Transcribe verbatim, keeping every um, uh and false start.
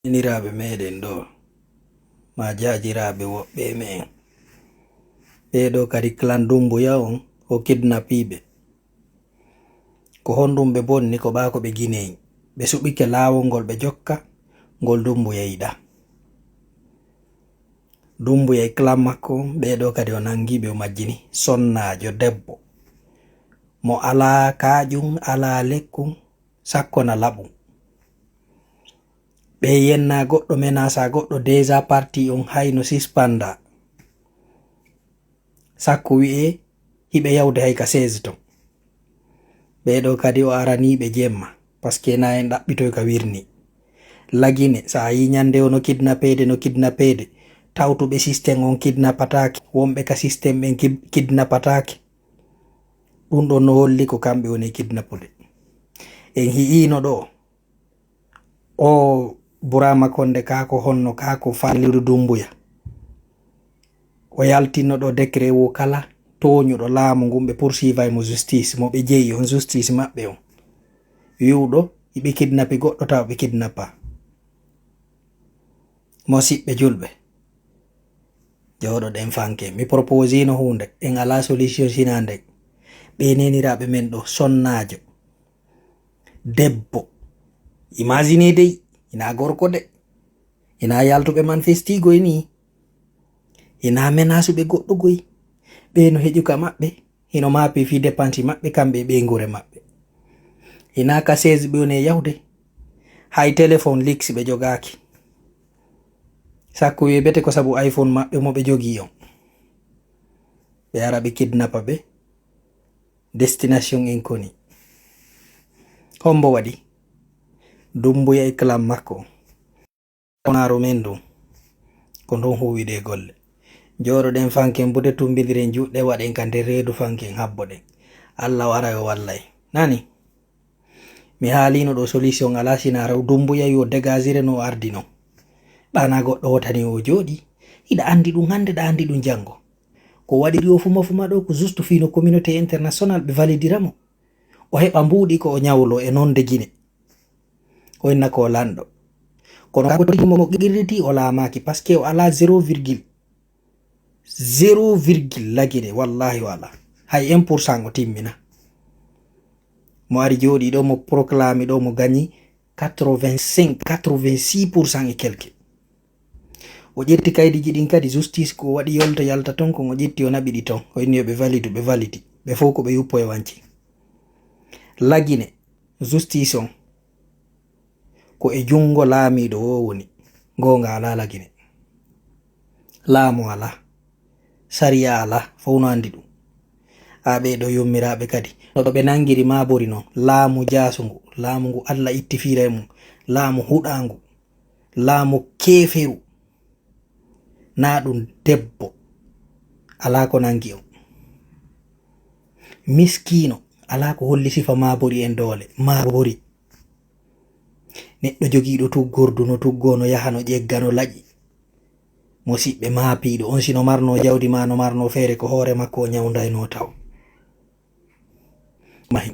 Neniraaɓe meɗen ɗo, ma jaajiraaɓe woɓɓe e me'en. Ɓee ɗo kadi clan Dumbuya on, o kidnapii ɓe. Ko honɗum ɓe bonni? Ko ɓaa ko ɓe Gineeñ. Ɓe suɓike laawol ngol ɓe jokka, ngol Dumbuya yiɗaa. Dumbuya e clan makko on, ɓee ɗo kadi o nanngi ɓe, o majjini. Sonnaajo debbo mo alaa kaaƴum, alaa lekkun, sakko na laɓun. Ɓe yenna goɗɗo, menasa goɗɗo, déjà parti on hayno sispandaa. Sakko wi'ee hiɓe yawde hay ka seize ton. Ɓee ɗo kadi o aranii ɓe jemma, parce que na en ɗaɓɓitoy ka wirni. Lagine, so a yii ñannde o no kidnapeede, no kidnapeede, tawtuɓe système on kidnapataake, wonɓe ka système ɓen kib-, kidnapataake. Ɗum ɗon no holli ko kamɓe woni e kidnapude. En hi'iino ɗo, o Burama Konde kaa ko honno, kaa ko Falilu Dumbuya. O yaltinno ɗo décret wo kala tooñuɗo laamu ngun ɓe poursuivay mo justice, mo ɓe jeyi on justice maɓɓe on. Wi'uɗo, iɓe kidnapi goɗɗo taw ɓe kidnapa. Mo siɓɓe julɓe. Jooɗoɗen fanke. Mi proposino huunde. En alaa solution sinaa nden. Ɓee neniraaɓe men ɗo, sonnaajo. Debbo. Imagine dey, ina gorko de. Ina yaltuɓe manifestigoy ni. Ina menasuɓe goɗɗo goy. Ɓee no heƴu ka maɓɓe. Hino maapi fii dépense maɓɓe, kamɓe e ɓeynguure maɓɓe. Hinaa ka seize ɓe woni e yahude. Hay téléphone luxe ɓe jogaaki. Sakko wi'e bete ko sabu iPhone maɓɓe mo ɓe jogii on. Ɓe ara ɓe kidnapa ɓe. Destination inconnue. Hombo waɗi? Dumbuya e clan makko. Konaaru men ndun, ko ndun huuwi ɗee golle. Jooɗoɗen fanken, bude tumbindiren juuɗe, waɗen ka nder reedu fanken, habboɗen. Alla o ara o wallay. Nani? Mi haaliino ɗo solution alaa, sinaa raw Dumbuya yo dégagire no o ardi non. Ɓana goɗɗo wotani o jooɗi. Hiɗa andi ɗum hande, ɗa andi ɗum jango. Ko waɗiri o fuma fuma ɗo ko juste fii no communauté international ɓe validira mo. O heɓa mbuuɗi ko o ñawlo e nonde Gine. O inna ko lanɗo. Kono ka ko tigi mo qirriti o laamaaki, parce que o alaa zéro virgule. Zéro virgule lagine, wallahi o alaa. Hay un pour cent o timmina. Mo ari jooɗi ɗo, mo proclami ɗo, mo gañi quatre-vingt-cinq, quatre-vingt-six pour cent et quelques. O ƴetti kaydiiji ɗin kadi, justice ko waɗi yolta yalta ton, ko o ƴetti o naɓi ɗi ton. O inni yo ɓe validu, ɓe validi. Ɓe fof ko ɓe yuppo e wanci. Lagine, justice on, ko e junngo laamiiɗo o woni. Goonga alaa Lagine. Laamu alaa. Sariya alaa. Fof no anndi ɗum. A ɓee ɗo yummiraaɓe kadi. No ɓe nanngiri maabori noon. Laamu jaasungu. Laamu ngu Alla itti fiira e mum. Laamu huɗaangu. Laamu keeferu. Naa ɗum debbo. Alaa ko nanngi on. Miskiino. Alaa ko holli sifa maabori en doole. Maabori. Neɗɗo jogiiɗo tuggordu no tuggoo, no yaha, no ƴegga, no laƴi. Mo siɓɓe maapiiɗo. On si no marnoo jawdi maa, no marnoo feere ko hoore makko o ñawndaynoo taw. Mahi.